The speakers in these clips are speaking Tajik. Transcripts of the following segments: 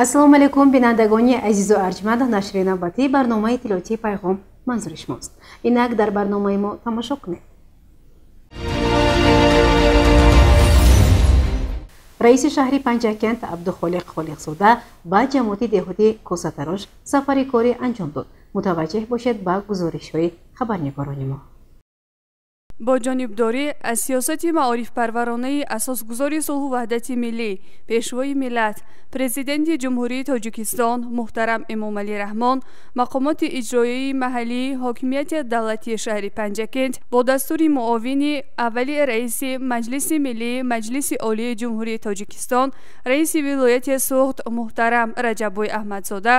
Ассалому алайкум, бинандагони азизу арҷманд. Нашри навбатии барномаи иттилоотии Пайғом манзури шумост. Инак дар барномаи мо тамошо кунед. Раиси шаҳри Панҷакент Абдухолиқ Холиқзода ба ҷамоати деҳоти Косатарош сафари корӣ анҷом дод. Мутаваҷҷеҳ бошед ба гузоришҳои хабарнигорони мо. Бо ҷонибдорӣ аз сиёсати маорифпарваронаи асосгузори сулҳу ваҳдати миллӣ, пешвои миллат, президенти Ҷумҳурии Тоҷикистон муҳтарам Эмомалӣ Раҳмон, мақомоти иҷроияи маҳаллии ҳокимияти давлатии шаҳри Панҷакент бо дастури муовини аввали раиси Маҷлиси миллии Маҷлиси Олии Ҷумҳурии Тоҷикистон, раиси вилояти Суғд муҳтарам Раҷаббой Аҳмадзода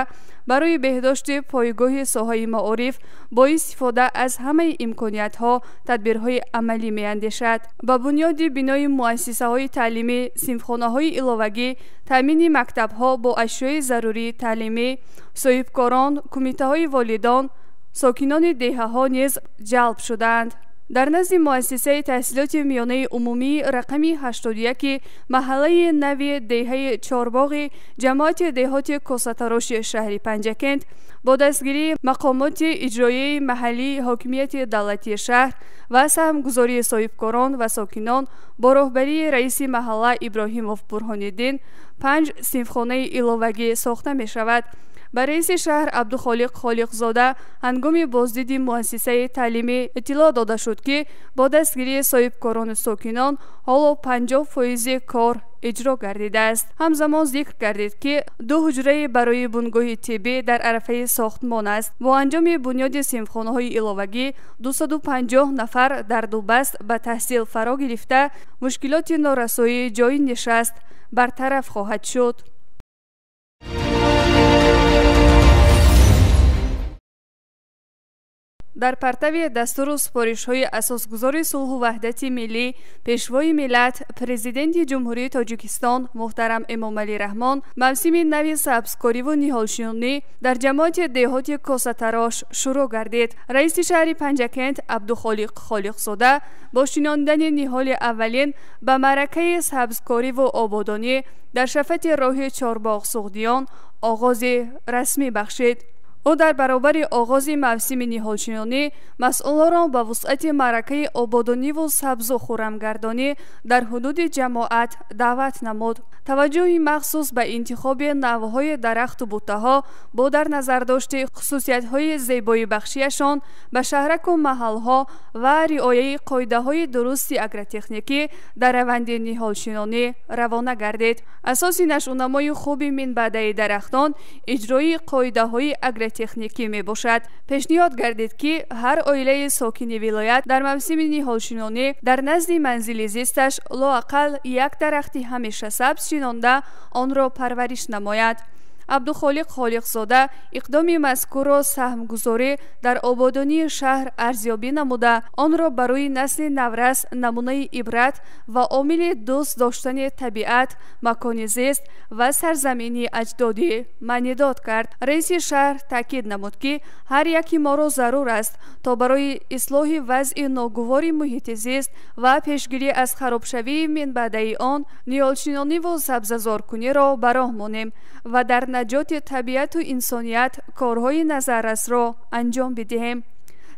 барои беҳдошти пойгоҳи соҳаи маориф бо истифода аз ҳамаи имкониятҳо тадбирҳои амалӣ меандешад. Ба бунёди бинои муассисаҳои таълимӣ, синфхонаҳои иловагӣ, таъмини мактабҳо бо ашёи зарурии таълимӣ, соҳибкорон, кумитаҳои волидон, сокинони деҳаҳо низ ҷалб шудаанд. Дар назди муассисаи таҳсилоти миёнаи умумии рақами 81 маҳаллаи нави деҳаи Чорбоғи ҷамоати деҳоти Косатароши шаҳри Панҷакент бо дастгирии мақомоти иҷроияи маҳаллии ҳокимияти давлатии шаҳр ва саҳмгузории соҳибкорон ва сокинон бо роҳбарии раиси маҳалла Иброҳимов Бурҳониддин 5 синфхонаи иловагӣ сохта мешавад. Ба раиси шаҳр Абдухолиқ Холиқзода ҳангоми боздиди муассисаи таълимӣ иттилоъ дода шуд, ки бо дастгирии соҳибкорону сокинон ҳоло 50% кор иҷро гардидааст. Ҳамзамон зикр гардид, ки 2 ҳуҷраи барои бунгоҳи тиббӣ дар арафаи сохтмон аст. Бо анҷоми бунёди синфхонаҳои иловагӣ 250 нафар дар ду баст ба таҳсил фаро гирифта, мушкилоти норасоии ҷойи нишаст бартараф хоҳад шуд. Дар партави дастуру супоришҳои асосгузори сулҳу ваҳдати миллӣ, пешвои миллат, президенти Ҷумҳурии Тоҷикистон муҳтарам Эмомалӣ Раҳмон мавсими нави сабзкориву ниҳолшинонӣ дар ҷамоати деҳоти Косатарош шурӯъ гардид. Раиси шаҳри Панҷакент Абдухолиқ Холиқзода бо шинондани ниҳоли аввалин ба маъракаи сабзкориву ободонӣ дар шафати роҳи Чорбоғ Суғдиён оғози расмӣ бахшид. Ӯ дар баробари оғози мавсими ниҳолшинонӣ масъулонро ба вусъати маъракаи ободониву сабзу хуррамгардонӣ дар ҳудуди ҷамоат даъват намуд. Таваҷҷӯҳи махсус ба интихоби навъҳои дарахту буттаҳо бо дар назардошти хусусиятҳои зебоибахшиашон ба шаҳраку маҳалҳо ва риояи қоидаҳои дурусти агротехникӣ дар раванди ниҳолшинонӣ равона гардид. Асоси нашъунамои хуби минбаъдаи дарахтон иҷрои қоидаҳои агротехникӣ мебошад. Пешниҳод гардид, ки ҳар оилаи сокини вилоят дар мавсими ниҳолшинонӣ дар назди манзили зисташ лоақал як дарахти ҳамешасабз шинонда онро парвариш намояд. Абдухолиқ Холиқзода иқдоми мазкурро саҳмгузорӣ дар ободонии шаҳр арзёбӣ намуда, онро барои насли наврас намунаи ибрат ва омили дӯст доштани табиат, макони зист ва сарзамини аҷдодӣ маънидод кард. Раиси шаҳр таъкид намуд, ки ҳар яки моро зарур аст, то барои ислоҳи вазъи ногувори муҳити зист ва пешгирӣ аз харобшавии минбаъдаи он ниҳолшинониву сабзазоркуниро ба роҳ монем ва дар наҷоти табиату инсоният корҳои назаррасро анҷом бидиҳем.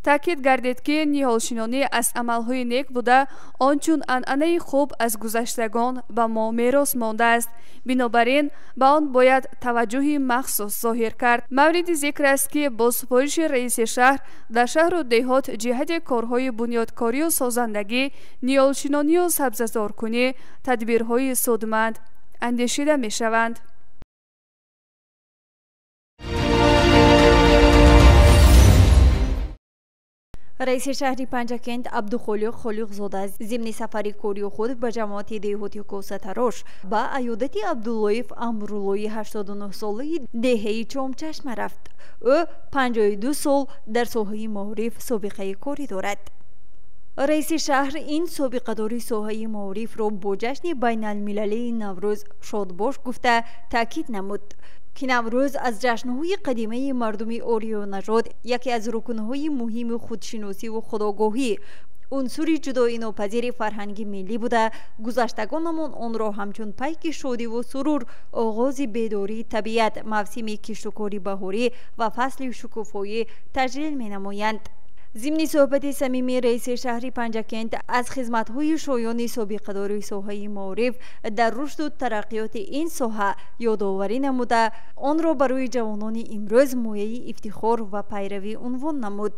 Таъкид гардид, ки ниҳолшинонӣ аз амалҳои нек буда, он чун анъанаи хуб аз гузаштагон ба мо мерос мондааст. Бинобар ин ба он бояд таваҷҷӯҳи махсус зоҳир кард. Мавриди зикр аст, ки бо супориши раиси шаҳр дар шаҳру деҳот ҷиҳати корҳои бунёдкорию созандагӣ, ниҳолшинонию сабзазоркунӣ тадбирҳои судманд андешида мешаванд. Раиси шаҳри Панҷакент Абдухолиқ Холиқзода зимни сафари кории худ ба ҷамоати деҳоти Косатарош ба аёдати Абдуллоев Амруллои 89-солаи деҳаи Чомчашма рафт. Ӯ 52 сол дар соҳаи маориф собиқаи корӣ дорад. Раиси шаҳр ин собиқадори соҳаи маорифро бо ҷашни байналмилалии Наврӯз шодбош гуфта таъкид намуд, ки Наврӯз аз ҷашнҳои қадимаи мардуми ориёнажод яке аз рукнҳои муҳими худшиносиву худогоҳӣ, Унсури ҷудоинопазири фарҳанги миллӣ буда, гузаштагонамон онро ҳамчун пайки шодиву сурур, оғози бедории табиат, мавсими киштукори баҳорӣ ва фасли шукуфоӣ таҷлил менамоянд. Зимни суҳбати самимии раиси шаҳри Панҷакент аз хизматҳои шоёни собиқадори соҳаи маориф дар рушду тараққиёти ин соҳа ёдоварӣ намуда, онро барои ҷавонони имрӯз мояи ифтихор ва пайравӣ унвон намуд.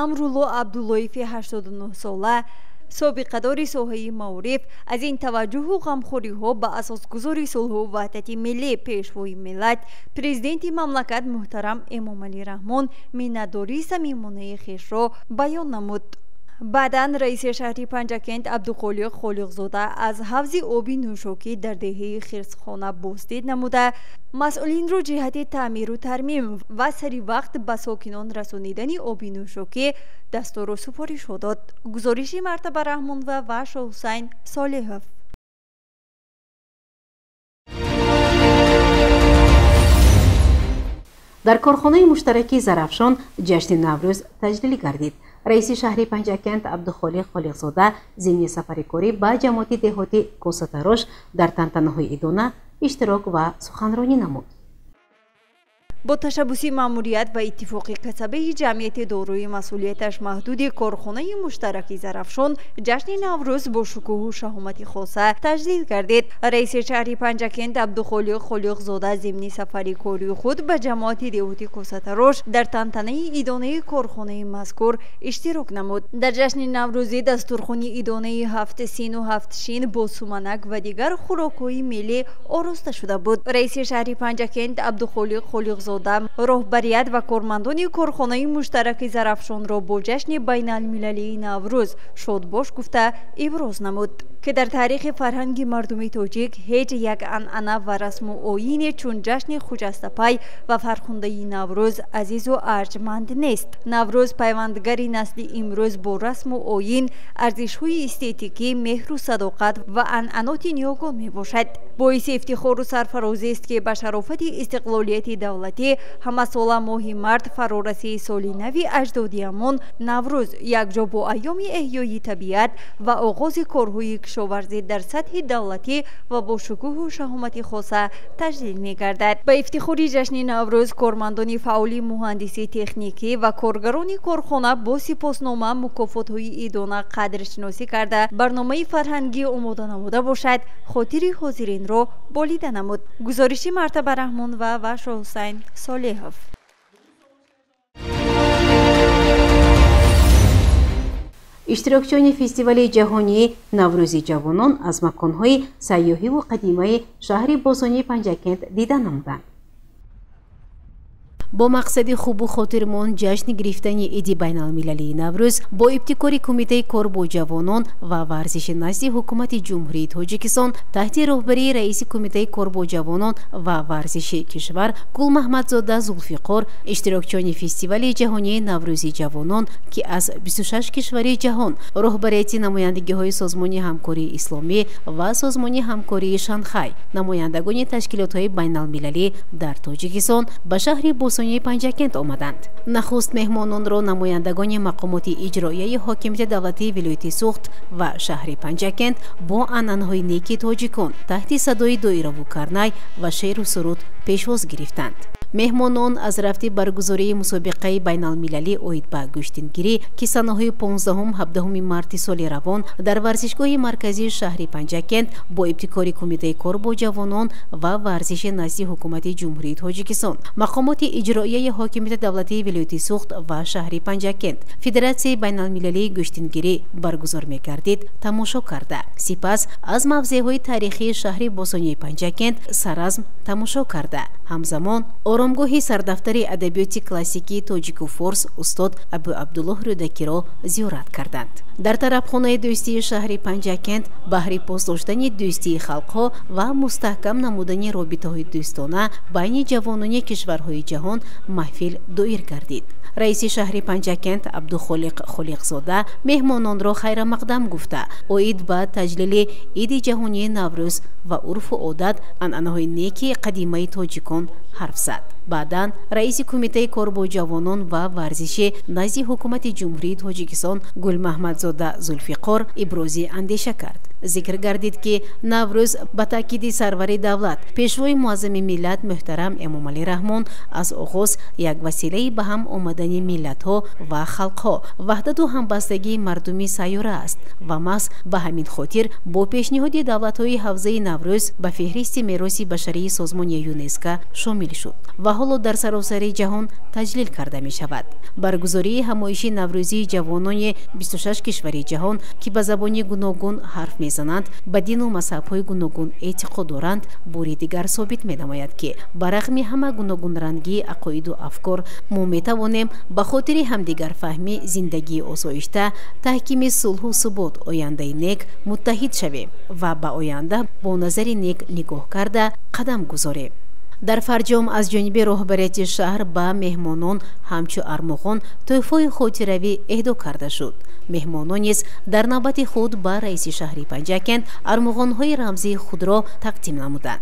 Амрулло Абдуллоеви 89-сола, собиқадори соҳаи маориф, аз ин таваҷҷӯҳу ғамхориҳо ба асосгузори сулҳу ваҳдати миллӣ, пешвои миллат, президенти мамлакат муҳтарам Эмомалӣ Раҳмон миннатдории самимонаи хешро баён намуд. Баъдан раиси шаҳри Панҷакент Абдуқолиқ Холиқзода аз ҳавзи оби нӯшокӣ дар деҳаи Хирсхона боздид намуда, масъулинро ҷиҳати таъмиру тармим ва сари вақт ба сокинон расонидани оби нӯшокӣ дастуру супоришҳо дод. Гузориши Мартаба Раҳмонова ва Шоҳусайн Солиҳов. Дар корхонаи муштараки Зарафшон ҷашни Наврӯз таҷлил гардид. Раиси шаҳри Панҷакент Абдухолиқ Холиқзода зимни сафари корӣ ба ҷамоати деҳоти Косатарош дар тантанаҳои идона иштирок ва суханронӣ намуд. Бо ташаббуси маъмурият ва иттифоқи касабаи ҷамъияти дорои масъулияташ маҳдуди корхонаи муштараки Зарафшон ҷашни Наврӯз бо шукӯҳу шаҳомати хоса таҷлил гардид. Раиси шаҳри Панҷакент Абдухолиқ Холиқзода зимни сафари кории худ ба ҷамоати деҳоти Косатарош дар тантанаи идонаи корхонаи мазкур иштирок намуд. Дар ҷашни наврӯзӣ дастурхони идонаи ҳафт сину ҳафт шин бо суманак ва дигар хӯрокҳои миллӣ ороста шуда буд. Раиси шаҳри Панҷакент Абдухолиқ Холиқзода роҳбарият ва кормандони корхонаи муштараки Зарафшонро бо ҷашни байналмилалии Наврӯз шодбош гуфта иброз намуд, ки дар таърихи фарҳанги мардуми тоҷик ҳеҷ як анъана ва расму оине чун ҷашни хуҷастапай ва фархундаи Наврӯз азизу арҷманд нест. Наврӯз пайвандгари насли имрӯз бо расму оин, арзишҳои эстетикӣ, меҳру садоқат ва анъаноти ниёгон мебошад. Боиси ифтихору сарфарозист, ки ба шарофати истиқлолияти давлатӣ ҳамасола моҳи март фарорасии соли нави аҷдодиамон Наврӯз якҷо бо айёми эҳёи табиат ва оғози корҳои кишоварзӣ дар сатҳи давлатӣ ва бо шукӯҳу шаҳомати хоса таҷлил мегардад. Ба ифтихори ҷашни Наврӯз кормандони фаъоли муҳандисии техникӣ ва коргарони корхона бо сипоснома мукофотҳои идона қадршиносӣ карда, барномаи фарҳангӣ омода намуда бошад, хотири ҳозиринро болида намуд. Гузориши Мартаба Раҳмонова ва Шоҳусайн Солиҳов. Иштирокчиёни фестивали ҷаҳонии Наврӯзи ҷавонон аз маконҳои сайёҳиву қадимаи шаҳри бостонии Панҷакент дида намуданд. Бо мақсади хубу хотирмон ҷашн гирифтани иди байналмилалии Наврӯз бо ибтикори Кумитаи кор бо ҷавонон ва варзиши назди Ҳукумати Ҷумҳурии Тоҷикистон таҳти роҳбарии раиси Кумитаи кор бо ҷавонон ва варзиши кишвар Гулмаҳмадзода Зулфиқор, иштирокчиёни фестивали ҷаҳонии Наврӯзи ҷавонон, ки аз 26 кишвари ҷаҳон, роҳбарияти намояндагиҳои Созмони ҳамкории исломӣ ва Созмони ҳамкории Шанхай, намояндагони ташкилотҳои байналмилалӣ дар Тоҷикистон ба шаҳри бостонии Панҷакент омаданд. Нахуст меҳмононро намояндагони мақомоти иҷроияи ҳокимияти давлатии вилояти Суғд ва шаҳри Панҷакент бо анъанаҳои неки тоҷикон таҳти садои доираву карнай ва шеъру суруд пешвоз гирифтанд. Меҳмонон аз рафти баргузории мусобиқаи байналмилалӣ оид ба гӯштингирӣ, ки санаҳои 15-17 марти соли равон дар варзишгоҳи марказии шаҳри Панҷакент бо ибтикори Кумитаи кор бо ҷавонон ва варзиши назди Ҳукумати Ҷумҳурии Тоҷикистон, мақомоти иҷроияи ҳокимияти давлатии вилояти Суғд ва шаҳри Панҷакент, Федератсияи байналмилалии гӯштингирӣ баргузор мегардид, тамошо карда, сипас аз мавзеъҳои таърихии шаҳри бостонии Панҷакент саразм тамошо карда, ҳамзамон оромгоҳи сардафтари адабиёти классикии тоҷику форс устод Абу Абдуллоҳ Рӯдакиро зиёрат карданд. Дар тарабхонаи дӯстии шаҳри Панҷакент баҳри пос доштани дӯстии халқҳо ва мустаҳкам намудани робитаҳои дӯстона байни ҷавонони кишварҳои ҷаҳон маҳфил доир гардид. Раиси шаҳри Панҷакент Абдухолиқ Холиқзода меҳмононро хайрамақдам гуфта, оид ба таҷлили иди ҷаҳонии Наврӯз ва урфу одат, анъанаҳои неки қадимаи тоҷикон ҳарф зад. Баъдан раиси Кумитаи кор бо ҷавонон ва варзиши назди Ҳукумати Ҷумҳурии Тоҷикистон Гулмаҳмадзода Зулфиқор ибрози андеша кард. Зикр гардид, ки Наврӯз ба таъкиди сарвари давлат, Пешвои муаззами миллат муҳтарам Эмомалӣ Раҳмон, аз оғоз як василаи ба ҳам омадани миллатҳо ва халқҳо, ваҳдату ҳамбастагии мардуми сайёра аст ва маҳз ба ҳамин хотир бо пешниҳоди давлатҳои ҳавзаи Наврӯз ба феҳристи мероси башарии созмони ЮНЕСКО шомил шуд ва ҳоло дар саросари ҷаҳон таҷлил карда мешавад. Баргузории ҳамоиши наврӯзии ҷавонони 26 кишвари ҷаҳон, ки ба забони гуногун ҳарф мезананд, ба дину мазҳабҳои гуногун эътиқод доранд, бори дигар собит менамояд, ки ба рағми ҳама гуногунрангии ақоиду афкор мо метавонем ба хотири ҳамдигарфаҳмӣ, зиндагии осоишта, таҳкими сулҳу субот, ояндаи нек муттаҳид шавем ва ба оянда бо назари нек нигоҳ карда қадам гузорем. Дар фарҷом аз ҷониби роҳбарияти шаҳр ба меҳмонон ҳамчу армуғон тӯҳфаи хотиравӣ эҳдо карда шуд. Меҳмонон низ дар навбати худ ба раиси шаҳри Панҷакент армуғонҳои рамзии худро тақдим намуданд.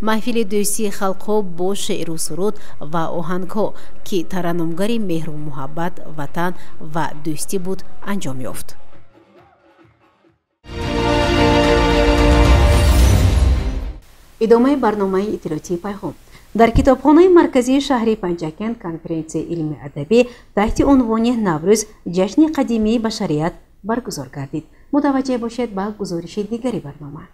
Маҳфили дӯстии халқҳо бо шеъру суруд ва оҳангҳо, ки тараннумгари меҳру муҳаббат, ватан ва дӯстӣ буд, анҷом ёфт. Идомаи барномаи иттилоотии «Пайғом». Дар китобхонаи марказии шаҳри Панҷакент конференсияи илми адабӣ таҳти унвони «Наврӯз: ҷашни қадимии башарият» баргузор гардид. Мутаваҷҷеҳ бошед ба гузориши дигари барнома.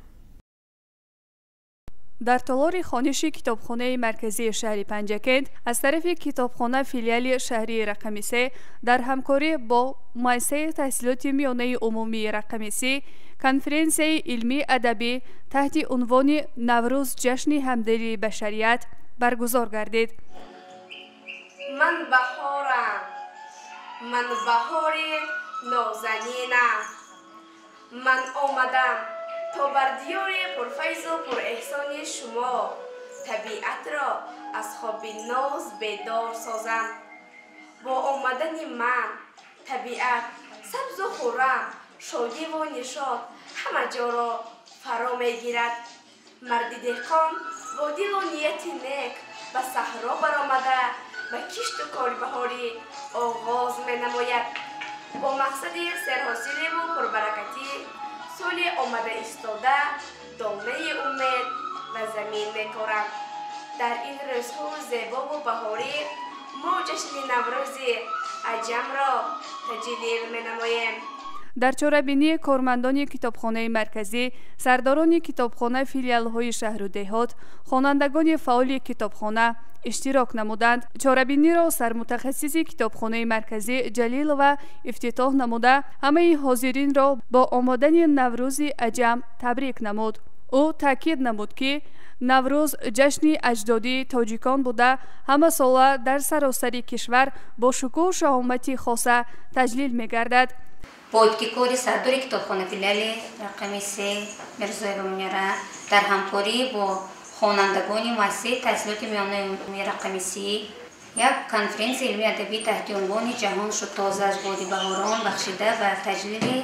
Дар толори хониши китобхонаи марказии шаҳри Панҷакент аз тарафи китобхона филиали шаҳрии рақами 3 дар ҳамкорӣ бо муассисаи таҳсилоти миёнаи умумии рақами 3 конференсияи илмии адабӣ таҳти унвони «Наврӯз: ҷашни ҳамдилии башарият» баргузор гардид. Ман баҳорам, ман баҳори нозанинам, ман омадам то бар диёри пурфайзу пурэҳсони шумо табиатро аз хоби ноз бедор созам. Бо омадани ман табиат сабзу хуррам, шодиву нишот ҳама ҷоро фаро мегирад. Марди деҳқон бо дилу нияти нек ба саҳро баромада ба кишту кори баҳорӣ оғоз менамояд. Бо мақсади серҳосиливу пурбаракатӣ соли омада истода донаи умед ба замин мекорам. Дар ин рӯзҳои зебову баҳорӣ мо ҷашни Наврӯзи аҷамро таҷлил менамоем. Дар чорабинии кормандони китобхонаи марказӣ, сардорони китобхона филиалҳои шаҳру деҳот, хонандагони фаъоли китобхона иштирок намуданд. Чорабиниро сармутахассиси китобхонаи марказӣ Ҷалилова ифтитоҳ намуда, ҳамаи ҳозиринро бо омадани Наврӯзи аҷам табрик намуд. Ӯ таъкид намуд, ки Наврӯз ҷашни аҷдодии тоҷикон буда, ҳамасола дар саросари кишвар бо шукӯҳу шаҳомати хоса таҷлил мегардад. Бо ибтикори сардори китобхона филиали рақами 3 Мирзоева Мунира дар ҳамкорӣ бо хонандагони муассисаи таҳсилоти миёнаи умумии рақами 3 як конференсияи илмии адабӣ таҳти унвони «Ҷаҳон шуд тоза аз боди баҳорон» бахшида ба таҷлили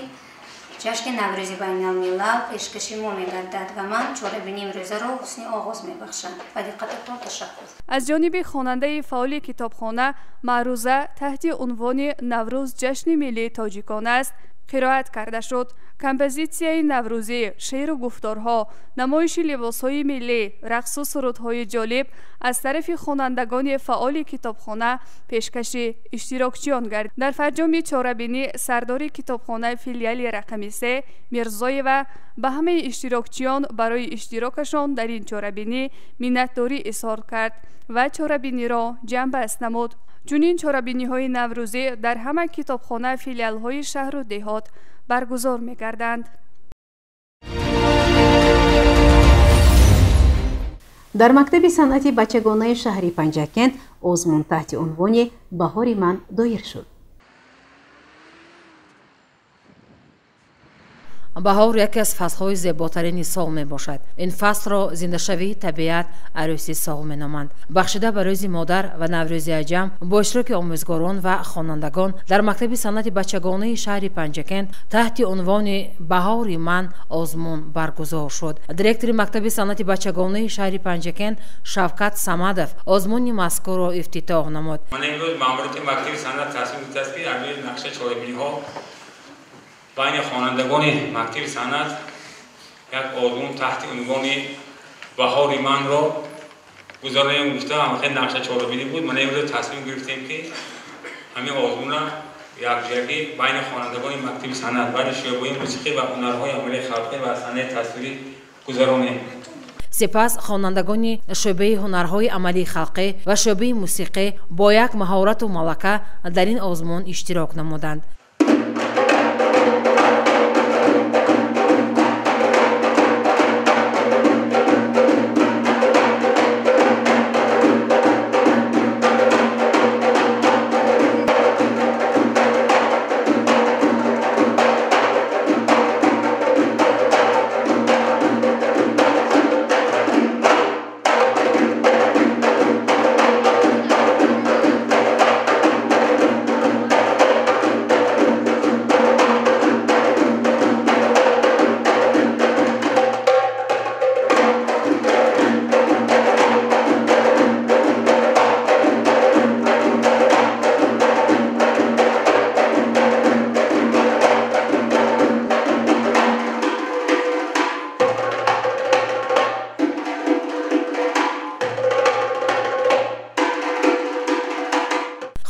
ҷашни Наврӯзи байналмилал пешкаши мо мегардад ва ман чорабинии имрӯзаро ҳусни оғоз мебахшам. Ба диққататон ташаккур. Аз ҷониби хонандаи фаъоли китобхона маъруза таҳти унвони «Наврӯз ҷашни миллии тоҷикон аст» қироат карда шуд. Композитсияи наврӯзӣ, шеъру гуфторҳо, намоиши либосҳои миллӣ, рақсу сурудҳои ҷолиб аз тарафи хонандагони фаъоли китобхона пешкаши иштирокчиён гардид. Дар фарҷоми чорабинӣ сардори китобхонаи филиали рақами 3 Мирзоева ба ҳамаи иштирокчиён барои иштирокашон дар ин чорабинӣ миннатдорӣ изҳор кард ва чорабиниро ҷамъбаст намуд. Чунин чорабиниҳои наврӯзӣ дар ҳама китобхона филиалҳои шаҳру деҳот баргузор мегарданд. Дар мактаби санъати бачагонаи шаҳри Панҷакент озмун таҳти унвони «Баҳори ман» доир шуд. Баҳор яке аз фаслҳои зеботарини сол мебошад. Ин фаслро зиндашавии табиат, арӯси сол меноманд. Бахшида ба рӯзи модар ва Наврӯзи аҷам бо иштироки омӯзгорон ва хонандагон дар мактаби санъати бачагонаи шаҳри Панҷакент таҳти унвони «Баҳори ман» озмун баргузор шуд. Директори мактаби санъати бачагонаи шаҳри Панҷакент Шавкат Самадов озмуни мазкурро ифтитоҳ намуд. Ман имрӯз маъмурияти мактаби санъат тасмим гирифтааст, ки аз рӯи нақша чорабиниҳо байни хонандагони мактаби санъат як озмун таҳти унвони «Баҳори манро» гузаронем гуфта, ҳамахел нақша чорабинӣ буд. Ман имрӯз тасмим гирифтем, ки ҳамин озмунро якҷоягӣ байни хонандагони мактаби санъат, байни шӯъбаи мусиқӣ ва ҳунарҳои амалии халқӣ ва санъати тасвирӣ гузаронем. Сипас хонандагони шӯъбаи ҳунарҳои амалии халқӣ ва шӯъбаи мусиқӣ бо як маҳорату малака дар ин озмун иштирок намуданд.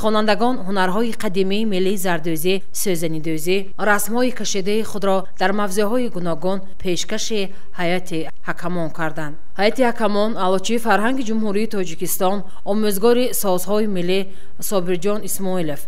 Хонандагон ҳунарҳои қадимии миллии зардӯзӣ, сӯзанидӯзӣ, расмҳои кашидаи худро дар мавзеъҳои гуногун пешкаши ҳайати ҳакамон карданд. Ҳайати ҳакамон аълочии фарҳанги Ҷумҳурии Тоҷикистон, омӯзгори созҳои миллӣ Собирҷон Исмоилов,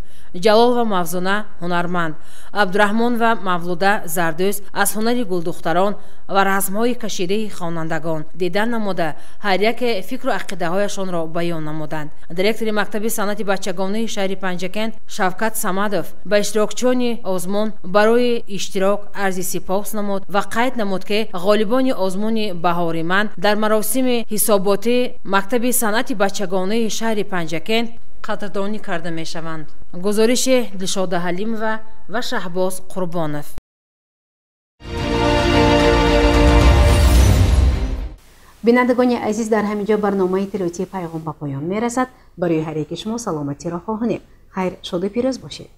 Ҷалол ва Мавзуна ҳунарманд, Абдураҳмон ва Мавлуда зардӯз аз ҳунари гулдухтарон ва расмҳои кашидаи хонандагон дидан намуда, ҳар яке фикру ақидаҳояшонро баён намуданд. Директори мактаби санъати бачагонаи шаҳри Панҷакент Шавкат Самадов ба иштирокчиёни озмун барои иштирок арзи сипос намуд ва қайд намуд, ки ғолибони озмуни «Баҳори ман» дар маросими ҳисоботии мактаби санъати бачагонаи шаҳри Панҷакент қадрдонӣ карда мешаванд. Гузориши Дилшода Ҳалимова ва Шаҳбоз Қурбонов. Бинандагони азиз, дар ҳамин ҷо барномаи иттилоотии «Пайғом» ба поён мерасад. Барои ҳар яки шумо саломатиро хоҳонем. Хайр, шоду пирӯз бошед.